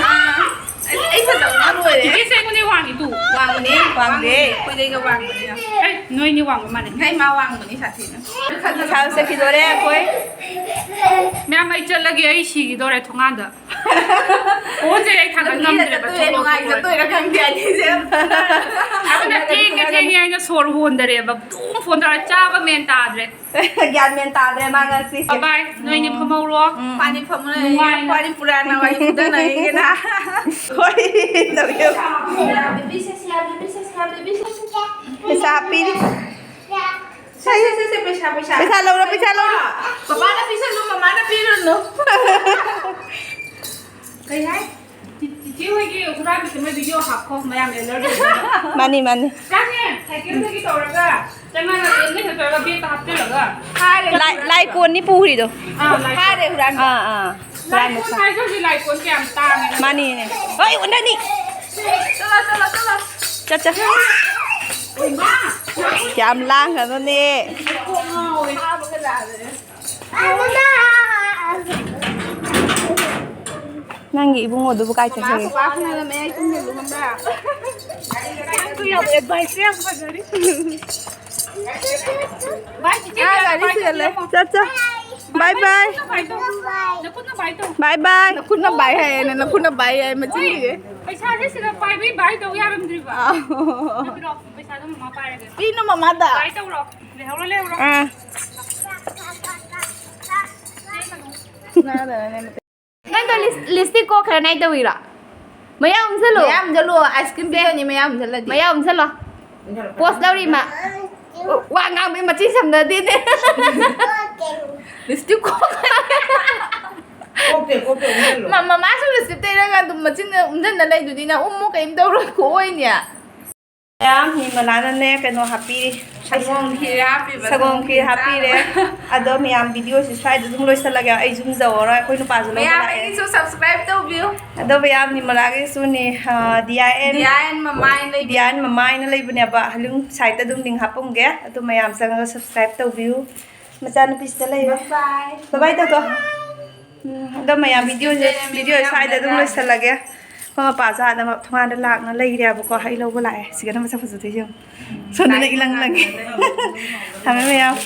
ꯑꯩ, ꯑꯩ ꯐꯖꯕꯅ ꯂꯣꯏꯔꯦ꯫ ꯆꯤꯆꯦꯁꯦ ꯑꯩꯉꯣꯟꯗꯩ ꯋꯥꯡꯉꯤ ꯇꯨ꯫ ꯋꯥꯡꯕꯅꯦ, ꯋꯥꯡꯗꯦ꯫ ꯑꯩꯈꯣꯏꯗꯩꯒ ꯋꯥꯡꯕꯅꯦ꯫ ꯑꯦ, ꯅꯣꯏꯅꯤ ꯋꯥꯡꯕ ꯃꯥꯜꯂꯦ꯫ ꯍꯩ, ꯃꯥ ꯋꯥꯡꯕꯅꯤ ꯁꯥꯊꯤꯅ꯫ ꯁꯥ ꯆꯠꯈꯤꯗꯣꯔꯦ ꯑꯩꯈꯣꯏ꯫ ꯃꯌꯥꯝ, ꯑꯩ ꯆꯠꯂꯒꯦ, ꯑꯩ ꯁꯤꯈꯤꯗꯣꯔꯦ ꯊꯣꯡꯒꯥꯟꯗ꯫ ꯄꯣꯟꯁꯦ ꯑꯩ ꯊꯥꯡꯒꯠ ꯉꯝꯗ꯭ꯔꯦꯕ, ꯆꯠꯇꯣꯏꯔ ꯊꯣꯛꯂꯛꯄ ꯅꯨꯡꯉꯥꯏ ꯄꯣꯠ꯫ ꯆꯠꯇꯣꯏꯔ ꯈꯪꯗꯦ ꯑꯅꯤꯁꯦ꯫ ꯑꯗꯨꯅ ꯊꯦꯡꯉꯦ, ꯊꯦꯡꯉꯦ ꯍꯥꯏꯅ ꯁꯣꯔ ꯍꯣꯟꯗꯔꯦꯕ꯫ ꯑꯗꯨꯝ phone ꯇꯧꯔ ꯆꯥꯕ ꯃꯦꯟ ꯇꯥꯗ꯭ꯔꯦ꯫ ꯒ꯭ꯌꯥꯟ ꯃꯦꯟ ꯇꯥꯗ꯭ꯔꯦ ꯃꯥ ꯉꯁꯤ꯫ Bye bye, ꯅꯣꯏꯅꯤ ꯐꯝꯍꯧꯔꯣ꯫ ꯎꯝ꯫ ꯄꯥꯅꯤ ꯐꯝꯃꯨ ꯂꯩꯔꯦ꯫ ꯅꯨꯡꯉꯥꯏꯅ꯫ ꯋꯥꯔꯤ ꯄꯨꯔꯥ ꯅꯋꯥꯏ ꯁꯤꯗꯅ ꯑꯩꯒꯤꯅ꯫ ꯍꯣꯏ, ꯇꯧꯔꯦ꯫ ꯄꯩꯁꯥ ꯍꯥꯞꯄꯤꯔꯤ꯫ ꯁꯦ, ꯁꯦ, ꯁꯦ, ꯁꯦ, ꯄꯩꯁꯥ, ꯄꯩꯁꯥ꯫ ꯄꯩꯁꯥ ꯂꯧꯔꯣ, ꯄꯩꯁꯥ ꯂꯧꯔꯣ꯫ ꯄꯄꯥꯅ ꯄꯤꯁꯜꯂꯨ, ꯃꯃꯥꯅ ꯄꯤꯔꯨꯅꯨ꯫ ꯀꯩ ꯍꯥꯏ? ꯆꯤ-, ꯆꯤꯆꯦ ꯍꯣꯏꯒꯤ ꯍꯨꯔꯥꯟꯕꯁꯦ ꯃꯣꯏ video ꯍꯥꯞꯈꯣ, ꯃꯌꯥꯝ alert ꯑꯣꯏꯅꯕ꯫ ꯃꯥꯅꯤ, ꯃꯥꯅꯤ꯫ ꯆꯥꯅꯦ, cycleꯗꯒꯤ ꯇꯧꯔꯒ ꯆꯪꯉꯒ ꯆꯦꯟꯗꯒ ꯇꯧꯔꯒ bagꯇ ꯍꯥꯞꯆꯤꯜꯂꯒ꯫ ꯂꯥꯏ-, ꯂꯥꯏꯀꯣꯟꯅꯤ ꯄꯨꯔꯤꯗꯣ꯫ ꯑꯥ, ꯂꯥꯏꯀꯣꯟ꯫ ꯐꯥꯔꯦ ꯍꯨꯔꯥꯟꯕ꯫ ꯑꯥ, ꯑꯥ꯫ ꯂꯥꯏꯀꯣꯟ ꯍꯨꯔꯥꯟꯕ ꯍꯥꯏꯁꯦ ꯍꯧꯖꯤꯛ ꯂꯥꯏꯀꯣꯟ ꯀꯌꯥꯝ ꯇꯥꯡꯉꯦ꯫ ꯃꯥꯅꯤꯅꯦ꯫ ꯍꯣꯏ, ꯎꯅꯅꯤ꯫ ꯆꯠꯂꯣ, ꯆꯠꯂꯣ, ꯆꯠꯂꯣ꯫ ꯆꯠ, ꯆꯠ꯫ ꯍꯣꯏ, ꯃꯥ꯫ ꯌꯥꯝ ꯂꯥꯡꯒꯅꯨꯅꯦ꯫ ꯀꯣꯛ ꯉꯥꯎꯋꯦ꯫ ꯅꯪꯒꯤ ꯏꯕꯨꯡꯉꯣꯗꯨꯕꯨ ꯀꯥꯏ ꯆꯠꯈ꯭ꯔꯒꯦ? ꯃꯃꯥ ꯈꯨꯕꯥꯛꯅ ꯃꯌꯥꯏ ꯇꯨꯝꯍꯜꯂꯨ ꯈꯪꯕ꯭ꯔꯥ? ꯑꯦꯗꯚꯥꯏꯁꯁꯦ ꯌꯥꯝ ꯐꯖꯔꯤ꯫ ꯚꯥꯏ, ꯆꯤꯆꯦ, ꯑꯥ, ꯒꯥꯔꯤ ꯆꯦꯜꯂꯦ꯫ ꯆꯠ, ꯆꯠ꯫ ꯕꯥꯏ, ꯕꯥꯏ꯫ ꯅꯈꯨꯠꯅ ꯚꯥꯏ ꯇꯧ꯫ ꯅꯈꯨꯠꯅ ꯚꯥꯏ ꯇꯧ꯫ ꯕꯥꯏ, ꯕꯥꯏ꯫ ꯅꯈꯨꯠꯅ ꯚꯥꯏ ꯍꯥꯏꯌꯦꯅ, ꯅꯈꯨꯠꯅ ꯚꯥꯏ ꯍꯥꯏ ꯃꯆꯤꯟꯁꯤꯒꯤ꯫ ꯄꯩꯁꯥꯁꯦ ꯁꯤꯗ ꯄꯥꯏꯕꯩ ꯚꯥꯏ ꯇꯧ ꯌꯥꯔꯝꯗ꯭ꯔꯤꯕ꯫ ꯑꯥ꯫ ꯄꯤꯔꯛꯑꯣ, ꯄꯩꯁꯥꯗꯣ ꯃꯃꯥ ꯄꯥꯏꯔꯒꯦ꯫ ꯄꯤꯅꯨ ꯃꯃꯥꯗ꯫ ꯚꯥꯏ ꯇꯧꯔꯣ꯫ ꯂꯩꯍꯧꯔꯣ, ꯂꯩꯍꯧꯔꯣ꯫ ꯑꯥ꯫ ꯅꯪꯗꯣ ꯂꯤꯁ-, ꯂꯤꯁꯇꯤꯛ ꯀꯣꯛꯈ꯭ꯔꯦ ꯅꯥꯏ ꯇꯧꯔꯤꯔꯣ? ꯃꯌꯥ ꯎꯝꯁꯜꯂꯣ꯫ ꯃꯌꯥ ꯎꯝꯁꯜꯂꯣ, ꯑꯥꯏꯁ ꯀ꯭ꯔꯤꯝ ꯄꯤꯖꯅꯤ ꯃꯌꯥ ꯎꯝꯁꯜꯂꯗꯤ꯫ ꯃꯌꯥ ꯎꯝꯁꯜꯂꯣ꯫ ꯄꯣꯁ ꯂꯧꯔꯤ ꯃꯥ꯫ ꯋꯥ ꯉꯥꯡꯕꯩ ꯃꯆꯤꯟ ꯁꯝꯅꯗꯦꯅꯦ꯫ ꯂꯤꯁꯇꯤꯛ ꯀꯣꯛꯈ꯭ꯔꯦ꯫ ꯀꯣꯛꯇꯦ, ꯀꯣꯛꯇꯦ, ꯎꯝꯁꯜꯂꯣ꯫ ꯃ-, ꯃꯃꯥꯁꯨ ꯂꯤꯁꯇꯤꯛ ꯇꯩꯔꯒ ꯑꯗꯨꯝ ꯃꯆꯤꯟ ꯎꯝꯁꯟꯅ ꯂꯩꯗꯨꯗꯤ, ꯅꯪ ꯎꯝꯃꯨ ꯀꯩꯝ ꯇꯧꯔꯣꯏ, ꯈꯨꯑꯣꯏꯅꯦ꯫ ꯃꯌꯥꯝ ꯅꯤꯃꯂꯥꯅꯅꯦ ꯀꯩꯅꯣ ꯍꯥꯞꯄꯤꯔꯤ꯫ ꯁꯪꯒꯣꯝ ꯈꯤꯔ ꯍꯥꯞꯄꯤꯕ, ꯁꯪꯒꯣꯝ ꯁꯪꯒꯣꯝ ꯈꯤꯔ ꯈꯤꯔ ꯍꯥꯞꯄꯤꯔꯦ꯫ ꯆꯥꯅꯕ꯫ ꯑꯗꯣ ꯃꯌꯥꯝ ꯚꯤꯗꯤꯑꯣꯁꯤ ꯁ꯭ꯋꯥꯏꯗ ꯑꯗꯨꯝ ꯂꯣꯏꯁꯤꯜꯂꯒꯦ꯫ ꯑꯩ ꯌꯨꯝ ꯌꯧꯔꯔꯣꯏ, ꯑꯩꯈꯣꯏ ꯅꯨꯄꯥꯁꯨ ꯂꯧꯕ ꯃꯌꯥꯝ ꯂꯥꯛꯑꯦ꯫ ꯑꯩꯒꯤꯁꯨ subscribe ꯇꯧꯕꯤꯌꯨ꯫ ꯑꯗꯣ ꯃꯌꯥꯝ ꯅꯤꯃꯂꯥꯒꯤꯁꯨꯅꯦ, ꯑ, ꯗꯤꯌꯥ ꯑꯦꯟ, ꯗꯤꯌꯥ ꯑꯦꯟ ꯃꯃꯥꯏ ꯂꯩꯕꯤ꯫ ꯗꯤꯌꯥ ꯑꯦꯟ ꯃꯃꯥꯏꯅ ꯂꯩꯕꯅꯦꯕ꯫ ꯍꯂꯨꯡ ꯁꯥꯏꯠꯇ ꯑꯗꯨꯝ link ꯍꯥꯞꯄꯝꯒꯦ꯫ ꯑꯗꯨ ꯃꯌꯥꯝ ꯆꯪꯉꯒ subscribe ꯇꯧꯕꯤꯌꯨ꯫ ꯃꯆꯥꯅꯨꯄꯤꯁꯤꯗ ꯂꯩꯔꯦ꯫ Bye bye꯫ Bye bye ꯇꯧꯊꯣꯛ꯫ ꯎꯝ, ꯑꯗꯣ ꯃꯌꯥꯝ ꯚꯤꯗꯤꯑꯣꯁꯦ, ꯚꯤꯗꯤꯑꯣꯁꯦ ꯁ꯭ꯋꯥꯏꯗ ꯑꯗꯨꯝ ꯂꯣꯏꯁꯤꯜꯂꯒꯦ꯫ ꯑꯩꯈꯣꯏ ꯃꯄꯥꯁꯨ ꯑꯥꯗ ꯊꯣꯡꯒꯥꯟꯗ ꯂꯥꯛꯅ ꯂꯩꯔꯦꯕꯀꯣ, ꯍꯩ ꯂꯧꯕ ꯂꯥꯛꯑꯦ꯫ ꯁꯤꯒꯅ ꯃꯁꯛ ꯐꯖꯗꯣꯏꯁꯦ ꯌꯦꯡꯉꯨ꯫ ꯁꯣꯝꯗꯅ ꯏꯂꯪ ꯂꯪꯉꯦ꯫ ꯊꯝꯃꯦ ꯃꯌꯥꯝ꯫